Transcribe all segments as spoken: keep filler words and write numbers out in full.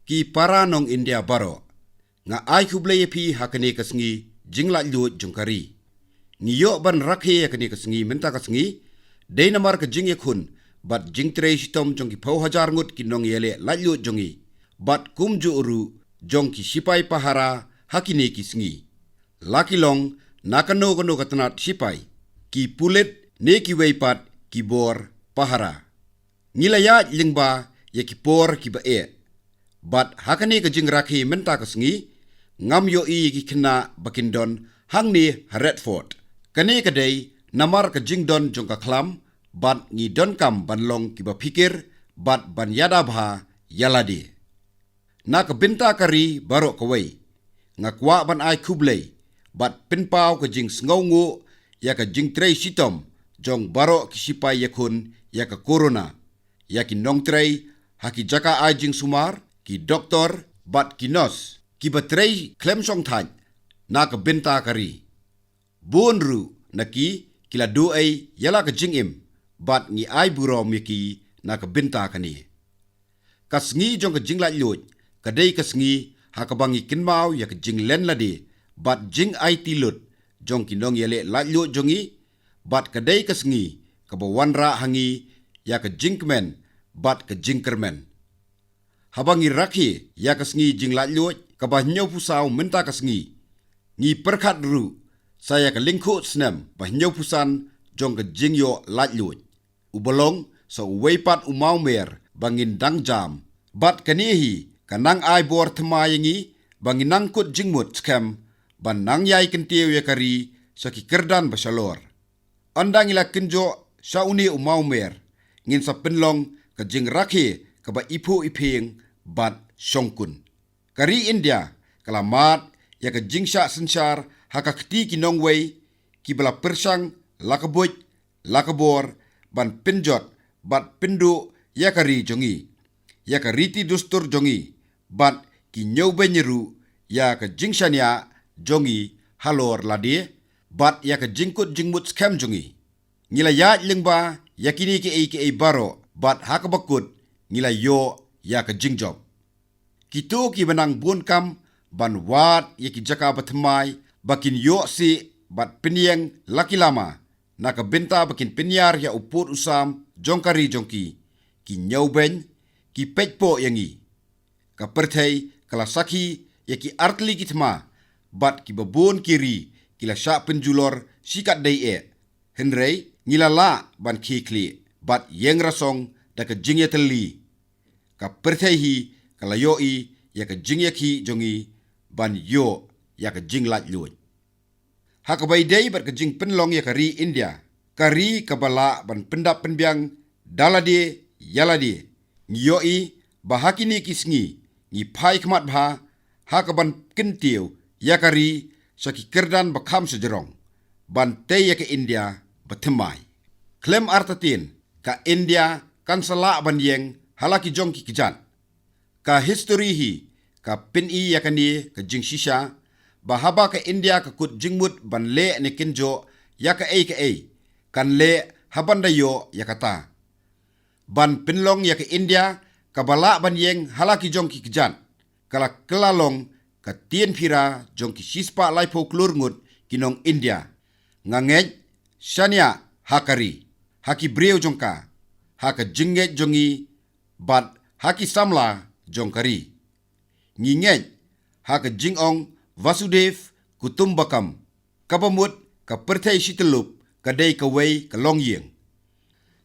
Ki para nong India baroh, nga ai khublei ïa phi ha kane ka sngi jinglaitluid jong ka ri. Ngi ïoh ban rakhe ïa kane ka sngi mynta ka sngi, dei namar ka jingïakhun bad jingtrei shitom jong ki phew hajar ngut ki nongïaleh laitluid jong ngi, bad kumjuh ruh jong ki sipai pahara ha kine ki sngi. La ki long na kano kano ka tnat sipai, ki pulit ne kiwei pat ki bor pahara. Ngi la ïaid lyngba ïa ki por kiba eh. Bad ha kane ka jingrakhe mynta ka sngi, ngam ïohi ïa ki khynnah ba kin don hangne ha Retford. Kane ka dei namar ka jingdon jong ka khlam, bad ngi donkam ban long kiba phikir bad ban ïada bha ïa lade. Na ka bynta ka ri baroh kawei, nga kwah ban ai khublei bad pynpaw ka jingsngewnguh ïa ka jingtrei shitom jong baroh ki sipai ïakhun ïa ka corona, ïa ki nongtrei ha ki jaka ai jingsumar, ki doktor bad ki nurse kiba trei khlem shongthait na ka bynta ka ri. Bun ruh na ki ki la duh ei ïa la ka jingim, bad ngi ai burom ïa ki na ka bynta kane. Ka sngi jong ka jinglaitluid ka dei ka sngi ha kaba ngi kynmaw ïa ka jinglen lade bad jingaiti lut jong ki nongïaleh laitluid jong ngi, bad ka dei ka sngi kaba wanrah ha ngi ïa ka jingkmen bad ka jingkyrmen. Haba ngi rakhe ïa ka sngi jinglaitluid kaba hynñiewphew saw mynta ka sngi, ngi pyrkhat ruh sa ïa ka lyngkhuh snem ba hynñiewphew san jong ka jingïoh laitluid. Uba long sa uwei pat u mawmer ba ngin dang jam. Bad kane hi ka nang ai bor thymmai ïa ngi ba ngin nang kut jingmut skhem ban nang ïai kyntiew ïa ka ri sha ki kyrdan ba shalor. Ynda ngi la kynjoh sha une u mawmer, ngin sa pynlong ka jingrakhe kaba iphuh iphieng bad shongkun. Ka ri India ka la mad ïa ka jingshah synshar ha ka kti ki nongwei kiba la pyrshang la ka buit la ka bor ban pynjot bad pynduh ïa ka ri jong ngi, ïa ka riti dustur jong ngi, bad ki ñiewbeiñ ruh ïa ka jingshaniah jong ngi halor lade, bad ïa ka jingkut jingmut skhem jong ngi. Ngi la ïaid lyngba ïa kine kiei kiei baroh, bad ha kaba kut ngi la ïoh ïa ka jingjop. Kito kiba nang bun kam ban wad ïa ki jaka ba thymmai ba kin ïoh sih bad pynïeng la ki lama, na ka bynta ba kin pynïar ïa u pud u sam jong ka ri jong ki, ki ñiewbeiñ, ki peit poh ïa ngi. Ka pyrthei ka la sakhi ïa ki artylli ki thma, bad kiba bun ki ri ki la shah pynjulor shikatdei eh. Hynrei ngi la lah ban khie khlieh bad ïeng rasong da ka jingïatylli. Ka pyrthei hi ka la ïohi ïa ka jingïakhih jong ngi ban ïoh ïa ka jinglaitluid. Ha kaba ïadei bad ka jingpynlong ïa ka ri India, ka ri kaba lah ban pyndap pynbiang da lade ïa lade, ngi ïohi ba ha kine ki sngi ngi phai khmat bha ha kaban kyntiew ïa ka ri sha ki kyrdan ba kham shajrong, ban tei ïa ka India ba thymmai. Khlem artatien, ka India kan sa lah ban ïeng ha la ki jong ki kjat. Ka histori hi ka pyni ïa kane ka jingshisha, ba haba ka India ka kut jingmut ban leh ne kynjoh ïa kaei kaei, kan leh haban da ïoh ïa kata. Ban pynlong ïa ka India kaba lah ban ïeng ha la ki jong ki kjat, ka la kylla long ka tienphira jong ki shispah laiphew klur ngut ki nong India. Nga ngeit shaniah ha ka ri, ha ki briew jong ka, ha ka jingngeit jong ngi, bad ha ki samla jong ka ri. Ngi ngeit ha ka jingong Vasudhaiv Kutumbakam, kaba mut ka pyrthei shityllup ka dei kawei ka longïing.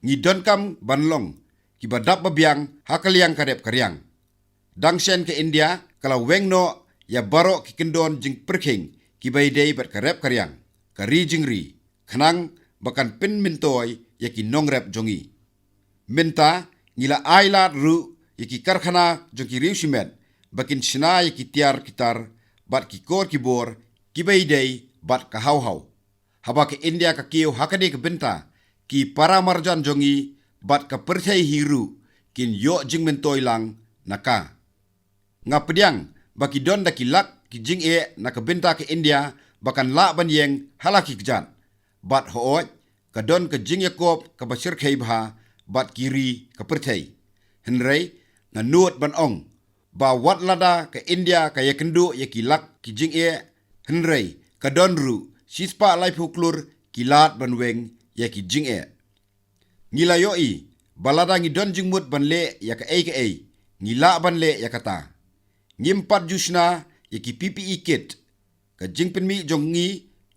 Ngi donkam ban long kiba dap ba biang ha ka liang ka rep ka riang. Dang shen ka India ka la weng noh ïa baroh ki kyndon jingpyrkhing kiba ïadei bad ka rep ka riang, ka ri jingri, khnang ba kan pynmyntoi ïa ki nongrep jong ngi. Mynta ngi la ai lad ruh ïa ki karkhana jong ki riew shimet ba kin shna ïa ki tiar ki tar bad ki kor ki bor kiba ïadei bad ka haw haw. Haba ka India ka kiew ha kane ka bynta, ki para marjan jong ngi bad ka pyrthei hi ruh kin ïoh jingmyntoi lang na ka. Nga pdiang ba ki don da ki lak ki jingeh na ka bynta ka India ba kan lah ban ïeng ha la ki kjat. Bad hooid, ka don ka jingïakop kaba shyrkhei bha bad ki ri ka pyrthei. Hynrei nga nud ban ong, ba wat lada ka India ka ïakynduh ïa ki lak ki jingeh, hynrei ka don ruh shispah laiphew klur ki lad ban weng ïa ki jingeh. Ngi la ïohi ba lada ngi don jingmut ban leh ïa kaei kaei, ngi lah ban leh ïa kata. Ngim pat ju shna ïa ki P P E kit. Ka jingpynmih jong ngi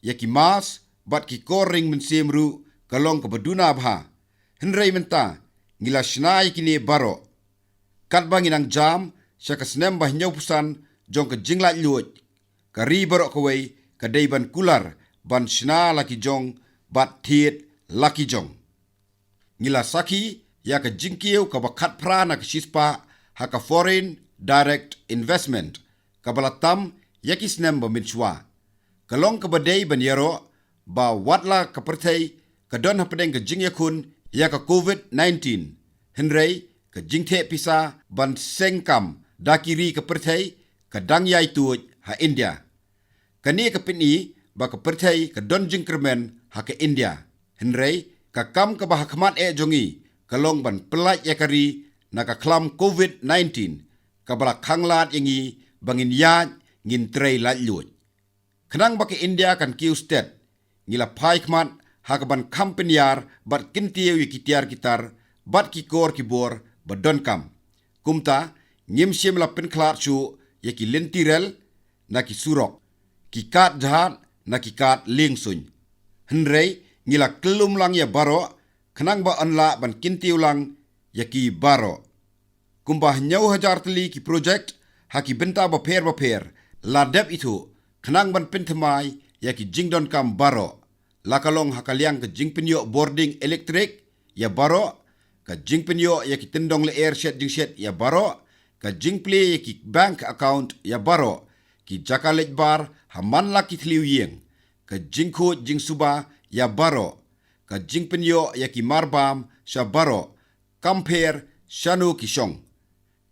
ïa ki mask bad ki kor ring mynsiem ruh ka long kaba duna bha. Hynrei mynta ngi la shna ïa kine baroh. Katba ngi nang jam sha ka snem ba hynñiewphew san jong ka jinglaitluid, ka ri baroh kawei ka dei ban kular ban shna la ki jong bad thied la ki jong. Ngi la sakhi ïa ka jingkiew kaba khatphra na ka shispah ha ka foreign direct investment kaba la tam ïa ki snem ba mynshuwa. Ka long kaba dei ban ïaroh ba wat la ka pyrthei ka don hapdeng ka jingïakhun ïa ka covid nineteen, hynrei ka jingtheh pisa ban seng kam da ki ri ka pyrthei ka dang ïai tuid ha India. Kane ka pyni ba ka pyrthei ka don jingkyrmen ha ka India. Hynrei ka kam kaba hakhmat eh jong ngi ka long ban pyllait ïa ka ri na ka khlam covid nineteen kaba la khanglad ïa ngi ba ngin ïaid ngin trei laitluid. Khnang ba ka India kan kiew stet, ngi la phai khmat ha kaban kham pynïar bad kyntiew ïa ki tiar ki tar bad ki kor ki bor ba donkam. Kumta ngim shym la pynkhlad shuh ïa ki lynti rel na ki surok, ki kad jahaj na ki kad liengsuiñ. Hynrei ngi la kyllum lang ïa baroh khnang ba yn lah ban kyntiew lang ïa ki baroh. Kumba hynñiew hajar tylli ki projek ha ki bynta bapher bapher la dep ithuh khnang ban pynthymmai ïa ki jingdonkam baroh, la ka long ha ka liang ka jingpynïoh bording elektrik ïa baroh, ka jingpynïoh ïa ki tyndong lyer shet jingshet ïa baroh, ka jingplie ïa ki bank account ïa baroh, ki jaka leit bar ha man la ki thliew ïing, ka jingkhuid jingsuba ïa baroh, ka jingpynïoh ïa ki marbam sha baroh, kam pher shano ki shong,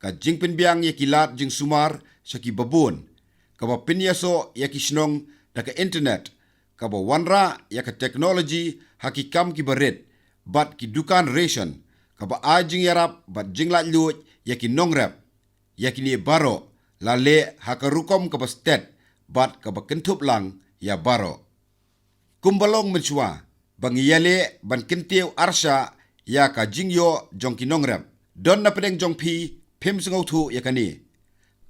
ka jingpynbiang ïa ki lad jingsumar sha ki babun, kaba pynïasoh ïa ki shnong da ka internet, kaba wanrah ïa ka teknoloji ha ki kam kiba rit, bad ki dukan ration, kaba ai jingïarap bad jinglaitluid ïa ki nongrep. Ïa kine baroh la leh ha ka rukom kaba stet bad kaba kynthup lang ïa baroh. Kumba long mynshuwa ba ngi ïaleh ban kyntiew arshah ïa ka jingïoh jong ki nongrep, don na pdeng jong phi phim sngewthuh ïa kane.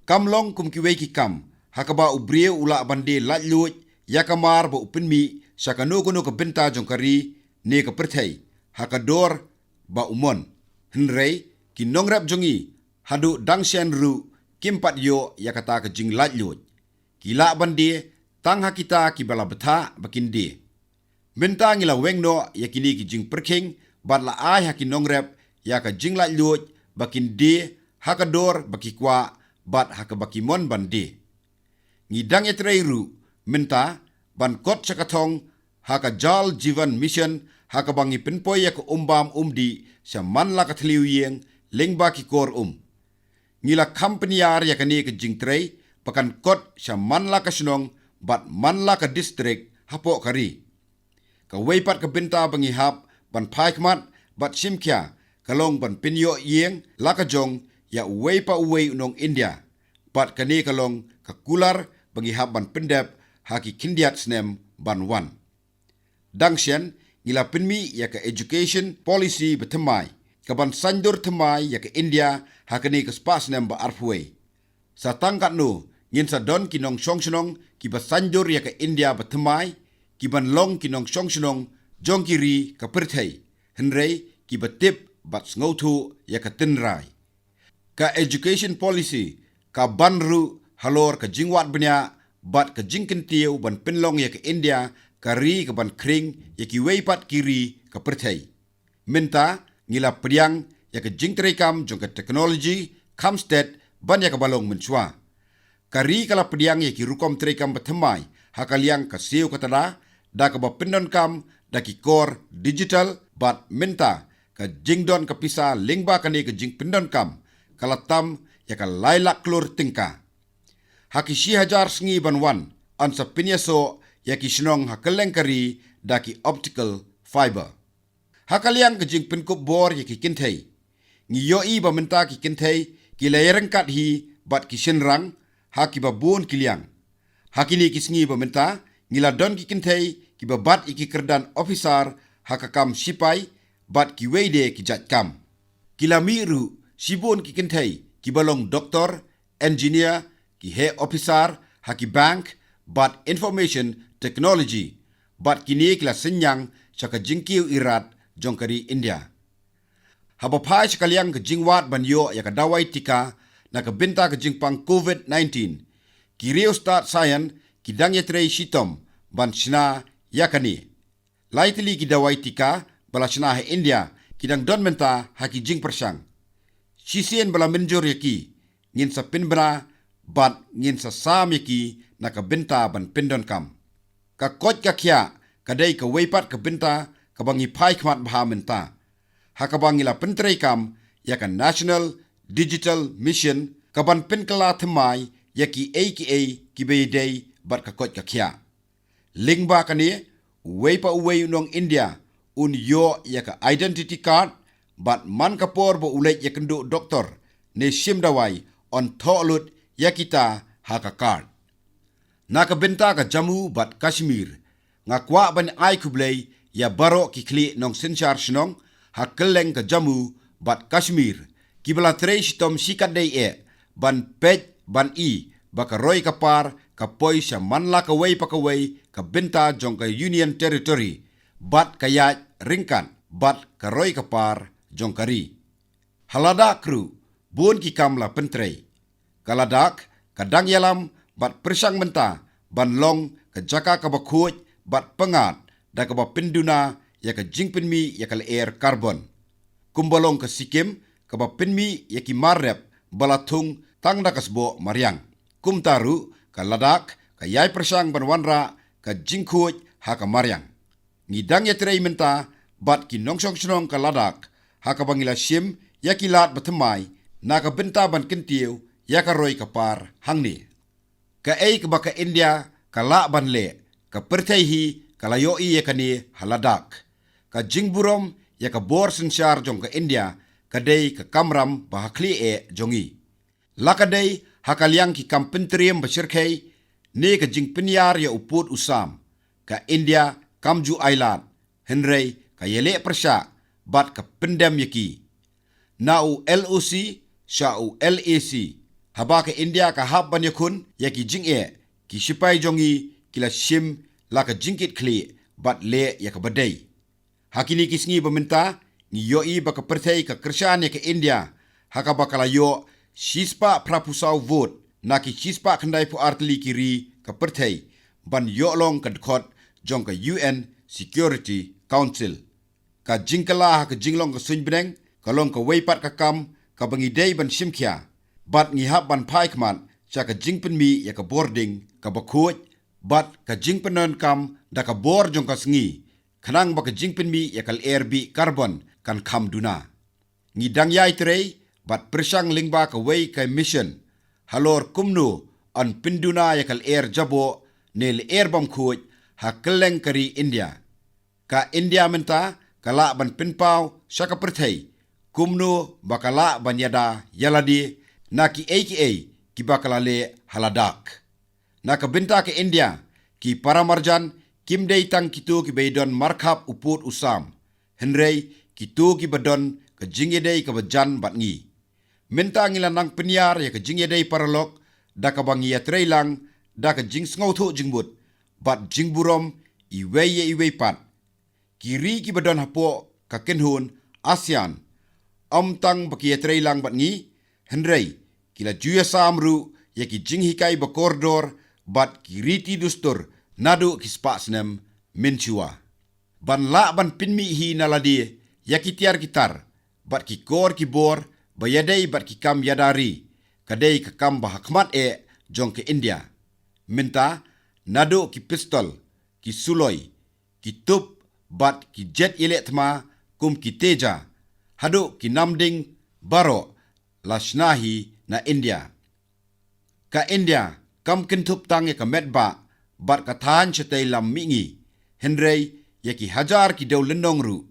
Kam long kum kiwei ki kam ha kaba u briew u lah ban die laitluid ïa ka mar ba u pynmih sha kano kano ka bynta jong ka ri ne ka pyrthei ha ka dor ba u mon. Hynrei ki nongrep jong ngi haduh dang shen ruh kim pat ïoh ïa kata ka jinglaitluid. Ki lah ban die tang ha kita kiba la bthah ba kin die. Mynta ngi la weng noh ïa kine ki jingpyrkhing bad la ai ha ki nongrep ïa ka jinglaitluid ba kin die ha ka dor ba ki kwah bad ha kaba ki mon ban die. Ngi dang ïatrei ruh mynta ban kot sha ka thong ha ka Jal Jeevan Mission ha kaba ngi pynpoi ïa ka um bam um dih sha man la ka thliew ïing lyngba ki kor um. Ngi la kham pynïar ïa kane ka jingtrei ba kan kot sha man la ka shnong bad man la ka distrik hapoh ka ri. Kawei pat ka bynta ba ngi hap ban phai khmat bad shim khia ka long ban pynïoh ïing la ka jong ïa uwei pa uwei u nong India. Bad kane ka long ka kular ba ngi hap ban pyndep ha ki khyndiat snem ban wan. Dang shen ngi la pynmih ïa ka education policy ba thymmai, kaban saiñdur thymmai ïa ka India ha kane ka spah snem ba arphew wei. Sa tang katno ngin sa don ki nongshong shnong kiba saiñdur ïa ka India ba thymmai, kiban long ki nongshong shnong jong ki ri ka pyrthei, hynrei kiba tip bad sngewthuh ïa ka tynrai. Ka education policy ka ban ruh halor ka jingwad bniah bad ka jingkyntiew ban pynlong ïa ka India ka ri kaban khring ïa kiwei pat ki ri ka pyrthei. Mynta ngi la pdiang ïa ka jingtreikam jong ka teknoloji kham stet ban ïa kaba long mynshuwa. Ka ri ka la pdiang ïa ki rukom treikam ba thymmai ha ka liang ka siew ka tada, da kaba pyndonkam da ki kor digital, bad mynta ka jingdon ka pisa lyngba kane ka jingpyndonkam ka la tam ïa ka lai lak klur tyngka. Ha ki shi hajar sngi ban wan yn sa pynïasoh ïa ki shnong ha kylleng ka ri da ki optical fiber. Ha ka liang ka jingpynkup bor ïa ki kynthei, ngi ïohi ba mynta ki kynthei ki la ïaryngkat hi bad ki shynrang ha kiba bun ki liang. Ha kine ki sngi ba mynta ngi la don ki kynthei kiba bat ïa ki kyrdan ophisar ha ka kam shipai bad kiwei de ki jait kam. Ki la mih ruh shibun ki kynthei kiba long doktor, engineer, ki heh ophisar ha ki bank bad information technology, bad kine ki la synñiang sha ka jingkiew irat jong ka ri India. Haba phai sha ka liang ka jingwad ban ïoh ïa ka dawai tika na ka bynta ka jingpang covid nineteen, ki riewstad saian ki dang ïatrei shitom ban shna ïa kane. Lai tylli ki dawai tika ba la shna ha India ki dang don mynta ha ki jingpyrshang. Shisien ba la mynjur ïa ki, ngin sa pynbna bad ngin sa sam ïa ki na ka bynta ban pyndonkam. Ka koit ka khiah ka dei kawei pat ka bynta kaba ngi phai khmat bha mynta, ha kaba ngi la pyntreikam ïa ka National Digital Mission ka ban pynkylla thymmai ïa kiei kiei kiba ïadei bad ka koit ka khiah. Lyngba kane, uwei pa uwei u nong India un ïoh ïa ka identity card, bad man ka por ba u leit ïakynduh doktor ne shim dawai, yn thoh lut ïa kita ha ka card. Na ka bynta ka Jammu bad Kashmir, nga kwah ban ai khublei ïa baroh ki khlieh nongsynshar shnong ha kylleng ka Jammu bad Kashmir kiba la trei shitom shikatdei eh ban peit ban i ba ka roi ka par ka poi sha man la kawei pa kawei ka bynta jong ka Union Territory, bad ka ïaid ryngkat bad ka roi ka par jong ka ri. Ha Ladakh ruh bun ki kam la pyntrei. Ka Ladakh ka dang ïalam bad pyrshang mynta ban long ka jaka kaba khuid bad pyngngad da kaba pynduna ïa ka jingpynmih ïa ka lyer karbon, kumba long ka Sikkim kaba pynmih ïa ki mar rep ba la thung tang da ka sboh mariang. Kumta ruh ka Ladakh ka ïai pyrshang ban wanrah ka jingkhuid ha ka mariang. Ngi dang ïatrei mynta bad ki nongshong shnong ka Ladakh ha kaba ngi la shim ïa ki lad bathymmai na ka bynta ban kyntiew ïa ka roi ka par hangne. Kaei kaba ka India ka lah ban leh, ka pyrthei hi ka la ïohi ïa kane ha Ladakh. Ka jingburom ïa ka bor synshar jong ka India ka dei ka kamram ba ha khlieh eh jong ngi. La ka dei ha ka liang ki kam pyntriem ba shyrkhei ne ka jingpynïar ïa u pud u sam, ka India kam ju ailad, hynrei ka ïaleh pyrshah bad ka pyndem ïa ki. Na u L O C sha u L A C, haba ka India ka hap ban ïakhun ïa ki jingeh, ki shipai jong ngi ki la shim la ka jingkitkhlieh bad leh ïa kaba dei. Ha kine ki sngi ba mynta, ngi ïohi ba ka pyrthei ka kyrshan ïa ka India ha kaba ka la ïoh shispah phraphew saw vote na ki shispah khyndaiphew ar tylli ki ri ka pyrthei ban ïoh long ka dkhot jong ka U N Security Council. Ka jingkylla ha ka jinglong ka suiñbneng ka long kawei pat ka kam kaba ngi dei ban shimkhia, bad ngi hap ban phai khmat sha ka jingpynmih ïa ka bording kaba khuid bad ka jingpyndonkam da ka bor jong ka sngi, khnang ba ka jingpynmih ïa ka lyer bih karbon kan kham duna. Ngi dang ïai trei bad pyrshang lyngba kawei ka mission halor kumno yn pynduna ïa ka lyer jaboh ne lyer bymkhuid ha kylleng ka ri India. Ka India mynta ka lah ban pynpaw sha ka pyrthei kumno ba ka lah ban ïada ïa lade na kiei kiei kiba ka la leh ha Ladakh. Na ka bynta ka India, ki paramarjan kim dei tang kito kiba ïadon markhap u pud u sam, hynrei kito kiba don ka jingïadei kaba jan bad ngi. Mynta ngi la nang pynïar ïa ka jingïadei paralok da kaba ngi ïatreilang da ka jingsngewthuh jingmut bad jingburom iwei ïa iwei pat. Ki ri kiba don hapoh ka kynhun ASEAN ym tang ba ki ïatreilang bad ngi, hynrei ki la ju ïasam ruh ïa ki jinghikai ba kordor bad ki riti dustur naduh ki spah snem mynshuwa. Ban lah ban pynmih hi na lade ïa ki tiar ki tar bad ki kor ki bor ba ïadei bad ki kam ïada ri, ka dei ka kam ba hakhmat eh jong ka India. Mynta, naduh ki pistol, ki suloi, ki tup bad ki jet ïaleh thma kum ki Tejas, haduh ki namding baroh la shna hi na India. Ka India kam kynthup tang ïa ka metbah bad ka thaiñ shatei lam mihngi, hynrei ïa ki hajar ki dewlynnong ruh.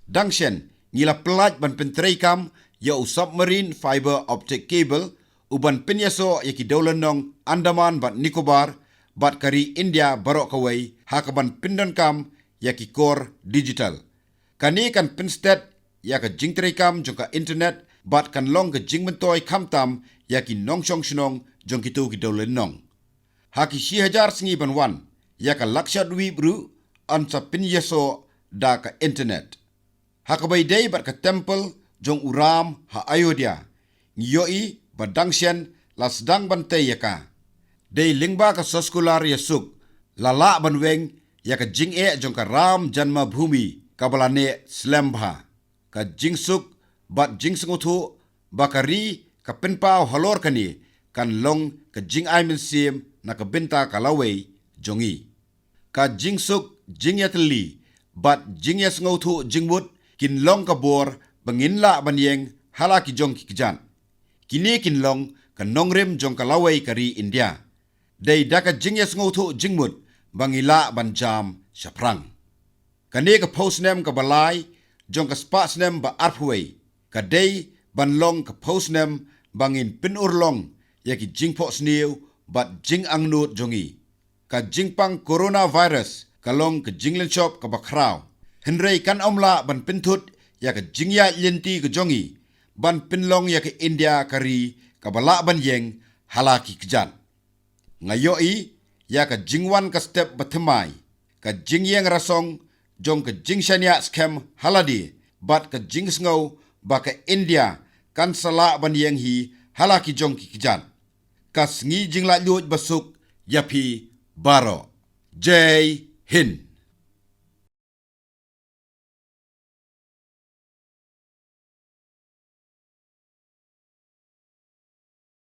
Dang shen ngi la pyllait ban pyntreikam ïa u submarine fiber optic cable, u ban pynïasoh ïa ki dewlynnong Andaman bad Nicobar bad ka ri India baroh kawei ha kaban pyndonkam ïa ki kor digital. Kane kan pynstet ïa ka jingtreikam jong ka internet bad kan long ka jingmyntoi khamtam ïa ki nongshong shnong jong kito ki dewlynnong. Ha ki shi hajar sngi ban wan, ïa ka Lakshadweep ruh yn sa pynïasoh da ka internet. Ha kaba ïadei bad ka temple jong u Ram ha Ayodhya, ngi ïohi ba dang shen la sdang ban tei ïa ka. Dei lyngba ka soskular ïasuk la lah ban weng ïa ka jingeh jong ka Ram Janmabhoomi kaba la neh slem bha. Ka jingsuk bad jingsngewthuh ba ka ri ka pynpaw halor kane kan long ka jingai mynsiem na ka bynta ka lawei jong ngi. Ka jingsuk jingïatylli bad jingïasngewthuh jingmut kin long ka bor ba ngin lah ban ïeng ha la ki jong ki kjat. Kine kin long ka nongrim jong ka lawei ka ri India. Dei da ka jingïasngewthuh jingmut ba ngi lah ban jam shaphrang. Kane ka phew snem kaba lai jong ka spah snem ba arphew wei ka dei ban long ka phew snem ba ngin pynurlong ïa ki jingphohsniew bad jingangnud jong ngi. Ka jingpang coronavirus ka long ka jinglynshop kaba khraw, hynrei kan ym lah ban pynthut ïa ka jingïaid lynti ka jong ngi ban pynlong ïa ka India ka ri kaba lah ban ïeng ha la ki kjat. Nga ïohi ïa ka jingwan ka step ba thymmai, ka jingïeng rasong jong ka jingshaniah skhem ha lade bad ka jingsngew ba ka India kan sa lah ban ïeng hi ha la ki jong ki kjat. Ka sngi jinglaitluid ba suk ïa phi baroh. Jai Hind.